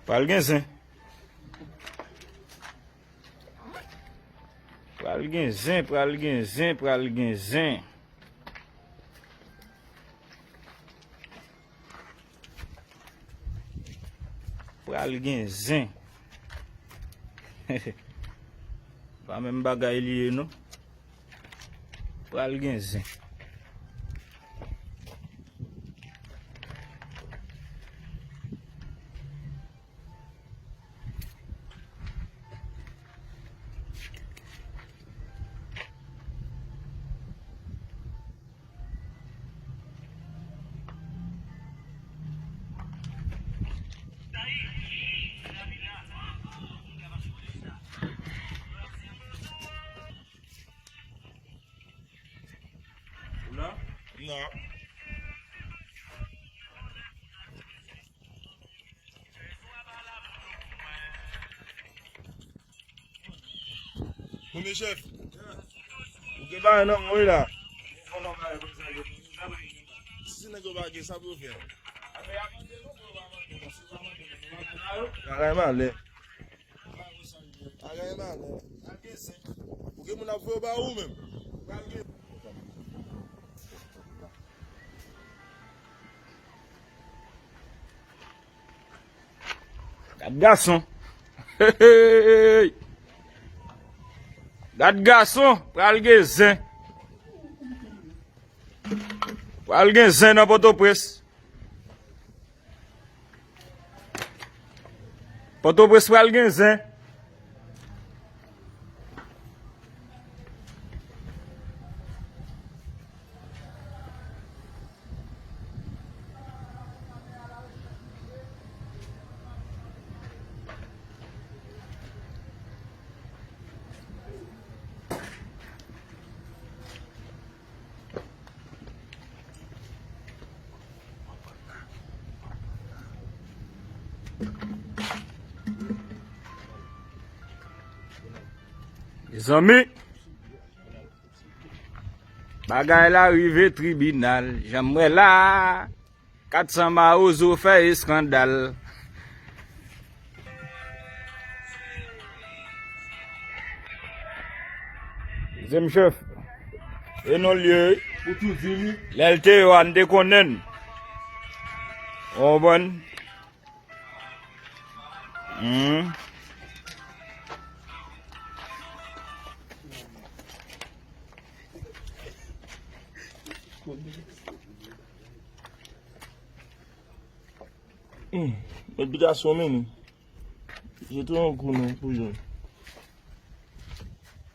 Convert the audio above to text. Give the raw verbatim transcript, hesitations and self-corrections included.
Pral gen zen. Pral gen zen, pral gen zen, pral gen zen. Pral gen zen. Pa menm bagay li ye, non. Pral gen zen. Ou la? Non. Kounye chèf. Ou gen bagay nan men w la. Si se nèg yo pa gen, sa pou yo fè? Bagay malè. Bagay malè. Ou gen moun ap voye w ba ou menm. Gad gason. Hey! Gad gason, pral gen zen. Pral gen zen nan Pòtoprens. Pòtoprens pral gen zen. Mezanmi, bagay la rive tribinal, jan m wè la. Kat san mawozo fè eskandal. Deuxième chef. E non l ye. Ou tou di li. Lè l te yo a, n te konnen l. Ou konprann? Hmm. Hmm. Met bitasyon men. Je te yon kou non pou jwenn.